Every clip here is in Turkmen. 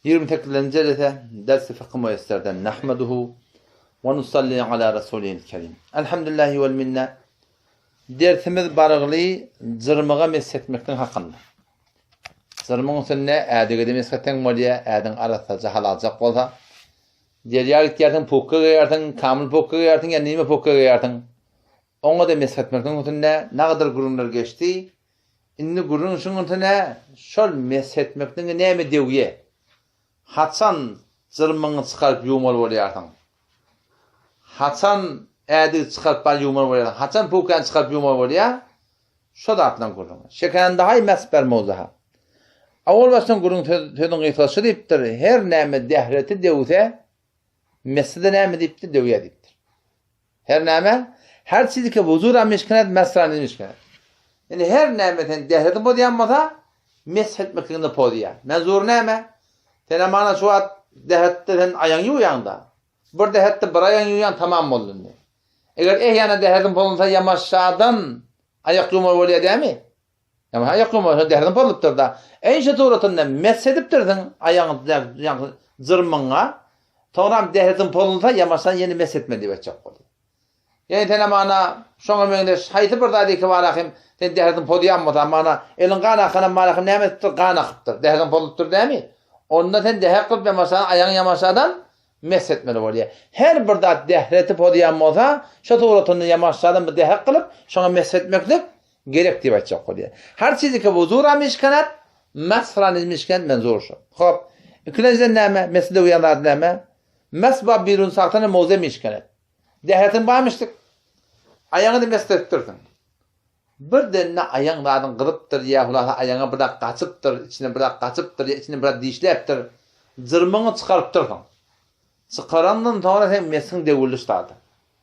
28-nji jelese Ders-i Fykh Müýesserden Nahmeduhu we nusalli ala Rasulihil Kerim. Elhamdülillahi wel minne. Dersimiz barygly jyrmyga mesh etmekliň hakynda. Jyrmyň üstünde ädige-de mesh etseň bolýar, ädiň arassaja halaljak bolsa. Derýa gitýärsiň, pukka geýersiň, kamyl pukka geýersiň ýa nime pukka geýersiň. Oňa-da mesh etmekliň üstünde nagadyr gürrüňler geçdi. Indi gürrüň şuň üstüne şol mesh etmekliňe näme dewýe? Haçan jyrmyňy çykaryp ýuwmaly bolýarsyň? Haçan ädigi çykaryp bar ýuwmaly bolýarsyň? Haçan pukany çykaryp ýuwmaly bolýar? Şo zatlaň gürrüňi. Şekendahaý mes ber mowzuha. Owal başdan gürrüň söz, sözüň gysgasy şu diýipdir, her näme dehreti döwse, messi-de näme diýipdir, döwýär diýipdir. Her näme, her çizi ki wuzura mişkinet, mesra ne mişkinet. Ýani her näme sen dehreti bozýan bolsa, mesh etmekliginde pozýar. Menzur näme? Sen amana şu wagt dehetde sen aýaňy ýuwýaň-da. Bir dehetde bir aýaňy ýuwýaň, tamam boldy indi. Eger ehýana dehetiň pozulsa ýamaşadan aýak ýuwmaly bolýar dämi? Ýamaşa aýak ýuwmaly, şo dehetiň pozulupdyr-da. Enşe suratynda mesh edipdirsiň aýagyňy ýaňky jyrmyňa, soňram dehetiň pozulsa ýamaşadan ýene mesh etmeli diýip aýtjak boldy. Ýöne sen hamana şoňa meňzeş haýsy bir zat eki bar ahym, sen dehetiň pozýan bolsa, hamana eliň gan akanam bar ahym näme edipdir, gan akypdyr, dehetiň pozulupdyr dämi? Onda sen dehet kylyp ýamaşadan aýagyňy ýamaşadan mesh etmeli bolýar. Her bir zat dehreti pozýan bolsa, şo suratynda ýamaşjadan bir dehet kylyp, şoňa mesh etmeklik gerek diýip aýtjak bolýar. Her çizi ki wuzura mişkenat, mesra niz mişkenat menzur şo. Hop. Ikilenjiden näme? Mesde uýan zat näme? Mes ba birun sagtana mowze mişkenat. Dehretiň barmyşdyk. Aýaňy da mesh edipdirsiň. Birden-de aýaň zadyň gyzypdyr ýa hulasa aýaňa bir zat gaçypdyr, içine bir zat gaçypdyr ýa içinden bir zat dişläpdir. Jyrmyňy çykarypdyrsyň. Çykarandan soňra seň mesiň döwüldi ştada.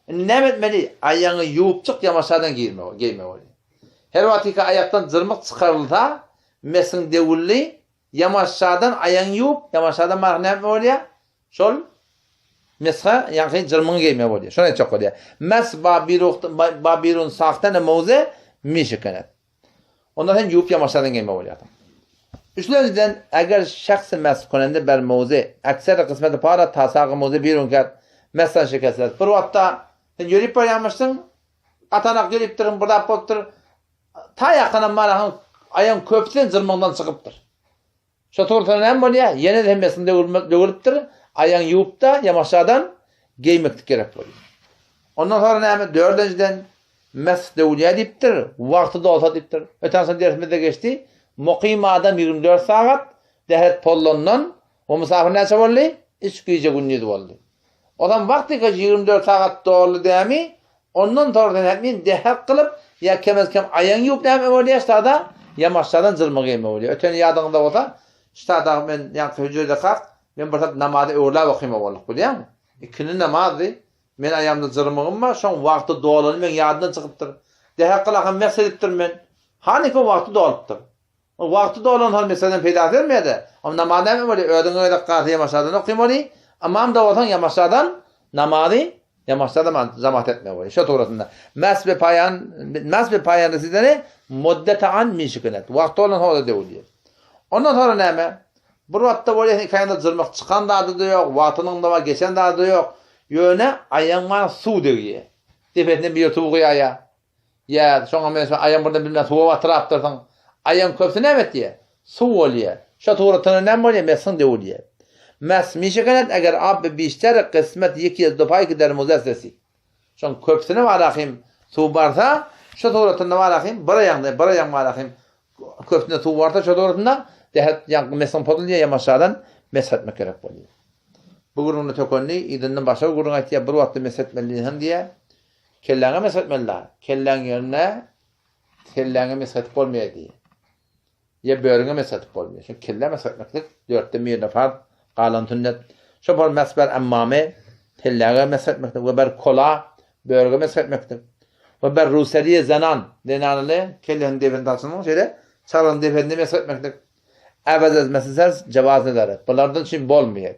Indi näme etmeli? Aýaňy ýuwup çyk ýamaşadan girme, geýme bolýar. Her wagtyky aýakdan jyrmyk çykarylsa, mesiň döwüldi, ýamaşadan aýaňy ýuwup, ýamaşadan maňa näme bolýar? Şol mesha, ýagny jyrmyňy geýme bolýar. Şony aýtjak bolýar. Mes ba biruh ba birun sahtene mowze mişikenet. Ondan sen ýuwup ýamaşadan geýme bolýar. Üçlenjiden, eger şahs mes konende ber mowze, ekser kysmeti para tasagy mowze birun ker, mesden şikesler. Bir wagtda sen ýörüp barýarmyşsyň, gatanak ýörüpdirin, bir zat bolupdyr. Ta ýakanam marahyň aýagyň köpüsi jyrmyňdan çykypdyr. Şo tursa näme bolýar? Ýene-de hemmesini döwülipdir, aýagyňy ýuwup-da, ýamaşadan geýmeklik gerek bolýar. Ondan soňra näme? Dördünjiden, mesh döwülýär diýipdir, wagty dolsa diýipdir. Öten sene dersimizde geçdi. Mukym adam 24 sagat, dähet pollandan, we musafir näçe boldy? Üç gije-gündiz boldy. Ozam wagty 24 sagat doldy dämi? Ondan soňra sen häkmin dähek kylyp, ýa kem-az-kem aýagyňy ýuwup näme bolýar ştada, ýamaşjadan jylma geýme bolýar. Öten ýadyňyzda bolsa, ştada men ýaňky hüjrede kak, men bir saat namazy öwrüläp okyma bolduk, bilýäňmi? Ikindi namazdy, men aýamda jyrmygym bar, şoň wagty dolany meň ýadymdan çykypdyr. Dähek kylakam mesh edipdirin men. Hanyka wagty dolupdyr. Ol wagty dolan soň mesjiden peýdasy bermeýär-de. Ol namaz näme bolýar? Özüňe gezek galsa ýamaşadan okymaly, ymam-da bolsaň ýamaşadan namazy ýamaşadan jamaat etmeli bolýar. Şo tugrasynda. Mes be paýan mes be paýan resideni muddete an mişikinet. Wagty dolan soň o-da döwülýär. Ondan soňra näme? Bir wagtda bolýar, iki aýagyňda jyrmak çykan zady-da ýok, wagtynyň-da bar, geçen zady-da ýok. Ýöne aýagyňa suw degýär. Depesinden bir suw guýaýar. Ýa, şoňa men şo aýagyň birden bilmän suwa batyrapdyrsyň. Aýagyň köpüsi näme etýär? Suw bolýar. Şo suratynda näme bolýar? Mesiň döwülýär. Mes mişekenet eger ab be bişter kysmet ýeki ýez dopaý ki der muzes resi. Şoň köpüsine barahym suw barsa, şo suratynda barahym bir aýagyňda bir aýagyň barahym köpüsine suw barsa şo suratynda dähet ýaňky mesiň pozulýar ýamaşadan mesh etmek gerek bolýar. Bu gürrüňde tökendi, yzyndan başga bir gürrüň aýtýar, bir wagtda mesh etmeli diýseň diýýär. Kelläňe mesh etmeli-dä. Kelläň ýerine kelläňe mesh edip bolmaýar diýýär. Ýa börüňe mesh edip bolmaýar. Şo kellä mesh etmeklik dörtden birine farz, galan sünnet. Şo bir mesh ber emmame, kelläge mesh etmeklik we ber kola, börüge mesh etmeklik. We ber ruseliye zenan, zenanyly kellesiniň depesini saçynyň şeýle çarygyň depesinde mesh etmeklik. Äwez etmesi ser jewaz nedaret. Bulardan üçin bolmaýar.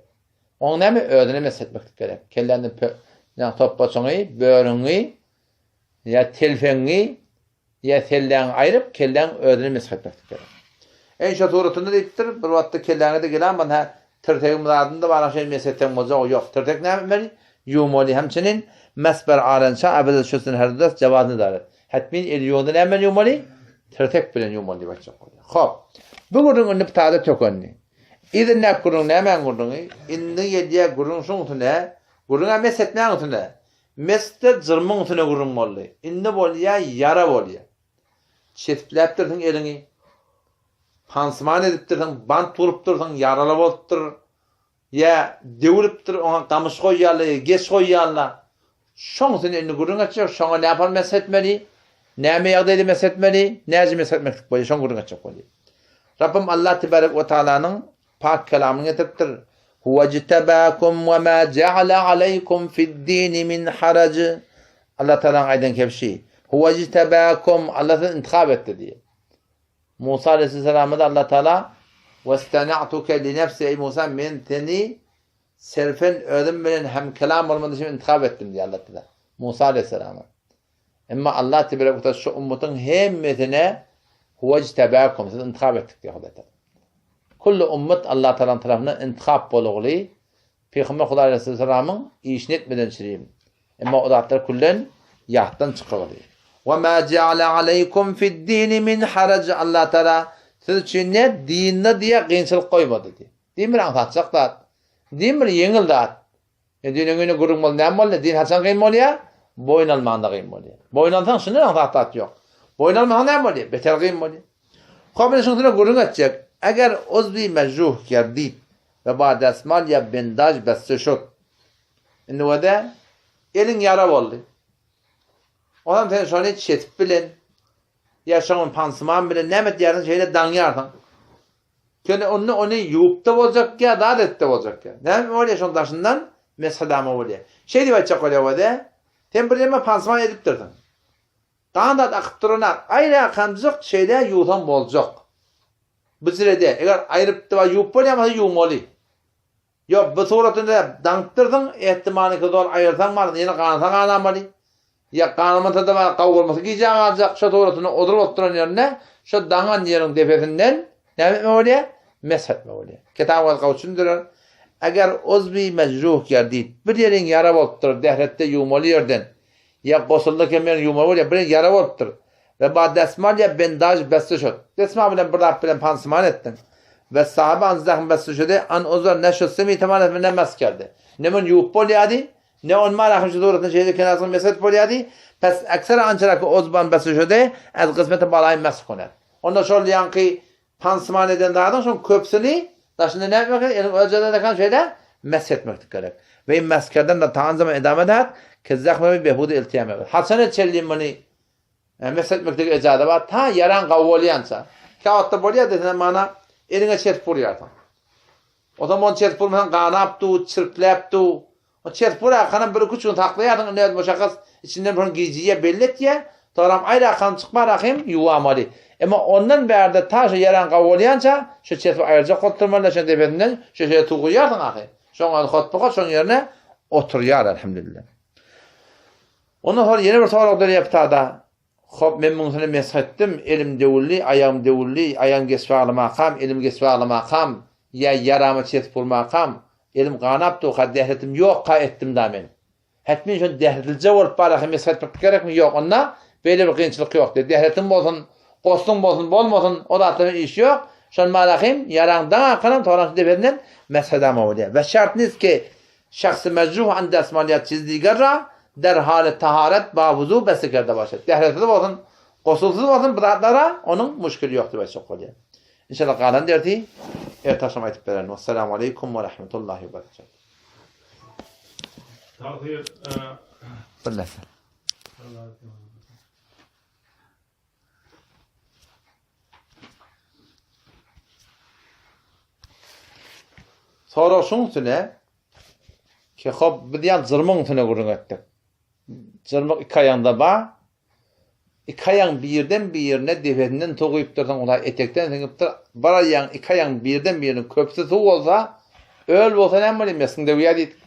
Oň näme özüne mesh etmeklik gerek. Kelläni ýa topbaçyňy, börüňi, ýa telpegiňi, ýa selläňi aýryp, kelläň özüne mesh etmeklik gerek. Eý şo suratynda diýipdir, bir wagtda kelläňe-de gelämän hä. Tirsegiň zadyny-da bar şeý mesh etseň boljagy ýok. Tirsek näme etmeli? Ýuwmaly. Hemçinin mesh ber arença ebedel şüsün her dest jawaz nedaret. Hetmin eli ýuwanda näme bilen ýuwmaly? Tirsek bilen ýuwmaly diýip aýtjak bolýar. Hop. Bu gürrüň indi pitada tökendi. Yzyndaky gürrüň nämäň gürrüňi? Indi gelýär gürrüň şuň üstüne. Gürrüň-ä mesh etmäň üstüne. Mesde jyrmyň üstüne gürrüň boldy. Indi bolýar ýara bolýar. Çesipläpdirsiň eliňi. Pansuman edipdirsiň, bant urupdyrsyň, ýaraly bolupdyr. Ýa döwülipdir, oňa gamyş goýýarlar, ýa geç goýýarlar. Şoň üstünde indi gürrüň etjek, şoňa näpal mesh etmeli, näme ýagdaýda mesh etmeli, näce mesh etmeklik bolýar, şoň gürrüň etjek bolýar. Rabbym Allah tebarek we taalanyň pak kelamyny getiripdir. Huwejtebakum we ma ja'ala aleýkum fid-dini min haraj. Allah Taalanyň aýdan kebşi. Huwejtebakum Allah sizi intihap etdi diýýär. Musa aleýhissalama-da Allah Taala Westana'tuke li nefsi eý Musa men seni serfen özüm bilen hemkelam bolmak üçin intihap etdim diýýär Allah Taala Musa aleýhissalama. Emma Allah tebarek we taala şu ummatyň hemmesine Huwejtebakum sizi intihap etdik diýýär Hudaý Taala. Kullu ummat Allah Taalanyň tarapyndan intihap bolugly Pygamber Hudaý aleýhissalamyň işini etmeden çirim. Emma o zatlar küllen ýatdan çykyldy. Wa ma ja'ala aleýkum fid-dini min haraj Allah Taala siz üçin ne dinde diýe kynçylyk goýmady diýe. Din bir aňsatjak zat. Din bir ýeňil zat. E diniň öýüne gürrüň boldy näme boldy? Din haçan kyn bolýar? Boýun almanda kyn bolýar. Boýun alsaň şundan aňsat zat ýok. Boýun almasaň näme bolýar? Beter kyn bolýar. Hop indi şuň üstüne gürrüň etjek. Eger uzwi mejruh gerdid we ba desmal ýa bendaj besse şut. Indi wede eliň ýara boldy. Onam sen şony çetip bilen ýa şoňa pansuman bilen näme etýärsiň şeýle daňýarsyň. Sen onda ony ýuwup-da boljak ýa zat edip-de boljak ýa. Näme bolýar şoň daşyndan meshelama bolýar. Şeý diýip aýtjak bolýar wede. Sen bir ýerime pansuman edipdirsiň. Gan zat akyp duranak. Aýrakamjyk şeýle ýuwsaň boljak. Bijirede eger aýryp-da ýuwup bolýan bolsa ýuwmaly. Ýok, bu suratynda daňypdyrsyň, ähtimalyňky zor aýyrsaň bar, ýene gansa ganamaly. Ýa ganamasa-da bar, gowurmasy gijä galjak, şo suratynda odur bolup duran ýerinde, şo daňan ýeriň depesinden näme etme bolýar? Mesh etme bolýar. Kitap gaty gowy düşündirer. Eger uzwi mejruh gerdit, bir ýeriň ýara bolupdyr, dähretde ýuwmaly ýerden, ýa gosulda kem ýeriň ýuwmaly bolýar, bir ýeriň ýara bolupdyr. We ba desmal ýa bendaj beste şod. Desmal bilen bir zat bilen pansuman etdiň. We sahabe an zahm beste şode an ozar ne şusse mi taman etme ne mes kerdi. Ne mun ýuwup bolýardy, ne on ma rahim şu suratyn şeýle kenarsyny mes edip bolýardy. Pes ekser ançaraki ozban beste şode ez gysmeti balaý mes koner. Onda şol ýaňky Pansuman eden zadyň şoň köpüsini daşynda näme etmek gerek? Eliň öz jazada kan şeýle mesh etmeklik gerek. We mesh kerden da ta zaman edame edat ke zahme bi behudi iltiyame. Haçana çenli muny mesh etmeklige ejaza bar? Ta ýaraň gawy bolýança. Käwagtda bolýar desene mana eliňe çesip urýarsyň. O zaman ony çesip urmasaň ganap dur, çirkläp dur. O çesip urakanam bir-iki üç gün saklaýarsyň, indi öz muşakgas içinden bir gijýär, belli etýär. Soňram aýrakan çykmanakym ýuwamaly. Emma ondan bärde ta şu ýaraň gawy bolýança, şu çesip aýyrjak bolup durmaly, şoň depesinden şu şeýle suw guýarsyň ahy. Şoň özi hotbuka şoň ýerine oturýar elhamdülillah. Ondan soň ýene bir sorag dörýär pitada. Hop, men muňusyny mesh etdim, elim döwüldi, aýagym döwüldi, aýagym geçip aglamakam, elim geçip aglamakam, ýa ýarama çesip urmakam, elim ganap durka, dähletim ýokka etdim-da men. Hetmin şony dähletlije bolup baraka mesh etmek gerekmi? Ýok, onda beýle bir kynçylyk ýok diýdi. Dähletiň bolsun, gosluň bolsun, bolmasyn, o zatlaryň işi ýok. Şony barahym, ýaraň daň arkanam, soňram şu depesinden mesh edama bolýar. We şart nist ki, Şahsy mejruh an desmal ýa çiz diger ra der haly taharet ba wuzu besi kerde başat. Dähresiz bolsun, gosulsyz bolsun bu zatlara onuň muşkili ýok diýip aýtjak bolýar. Inşallah galan dersi erte agşam aýtyp bererin. Wessalamu aleýkum we rahmetullahi we berekatuh. Tagsyr. Bir näse. Sorag şuň üstüne ki hop biz ýa jyrmyň üstüne gürrüň etdik. Jyrmyk iki aýaňda bar. Iki aýaň birden birine depesinden suw guýupdyrsyň, ula etekden siňipdir. Bir aýaň, iki aýaň birden biriniň köpüsi suw bolsa, öl bolsa näme bolýar? Mesgiň döwýär diýdik.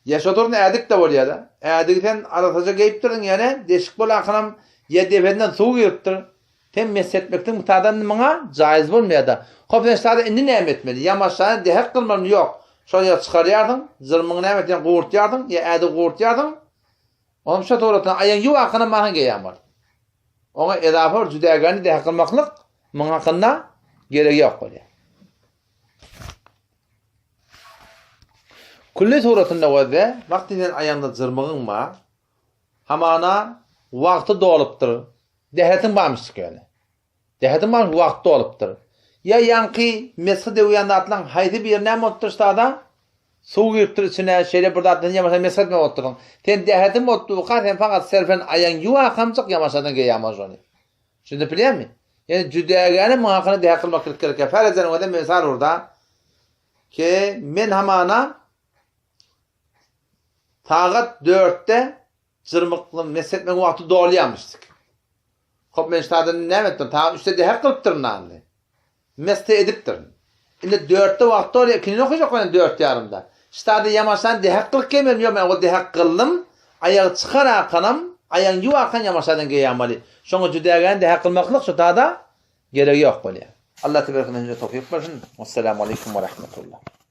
Ýa şo durun ädik-de bolýar-da. Ädigi sen arasaja geýipdirsiň, ýöne deşik bolankanam ýa depesinden suw giripdir. Sen mesh etmekligiň bu taýdan indi muňa jaýyz bolmaýar-da. Hop, sen şu taýda indi näme etmeli? Ýamaşany dehek kylmalymy? Ýok. Şol ýere çykarýarsyň, jyrmyňy näme etýäň, gurtýarsyň, ýa ädigi gurtýarsyň. Onuň şo suratynda aýagyň ýuwakanam maňa geýýän bol. Oňa ezafa bir jüdägäni dehek kylmaklyk muň hakynda geregi ýok bolýar. Külli suratynda gözde, wagty sen aýagyňda jyrmygyň bar, Hamana wagty dolupdyr. Dähetiň barmyşdyk ýöne. Dähetiň barmyş wagt dolupdyr. Ýa ýaňky mesgi döwýän zatlaň haýsy biri näme bolupdyr ştada? Suw giripdir içine, şeýle bir zatdan ýamaşa mesgi etmek bolupdyrsyň. Sen dähetiň bolup durka sen fakat serfen aýaň ýuwakamjyk ýamaşadan geýýäň şony. Düşünip bilýäňmi? Ýöne jüdägäne muň hakyna dähet kylmak gerek. Farazan özem mysal urda ki men hamana Sagat dörtde jyrmykly mesh etmegiň wagty dolýarmyşdyk. Hop, men ştada näme etdim? Sagat üçde dehek kylypdyryn nanly. Mesh-de edipdirin. Indi dörtde wagt dolýar, ikindini okajak bolýan dört ýarymda. Ştada ýamaşan dehek kylyp gelmedim, ýok, men ol dehek kyldym. Aýagy çykar akanam, aýagyny ýuwakan ýamaşadan geýýänmaly. Şoňa jüdägäni dehek kylmaklyk şu tada geregi ýok bolýar. Allah teberek hemmämize towfyk bersin. Wessalamu aleýkum we rahmetullah.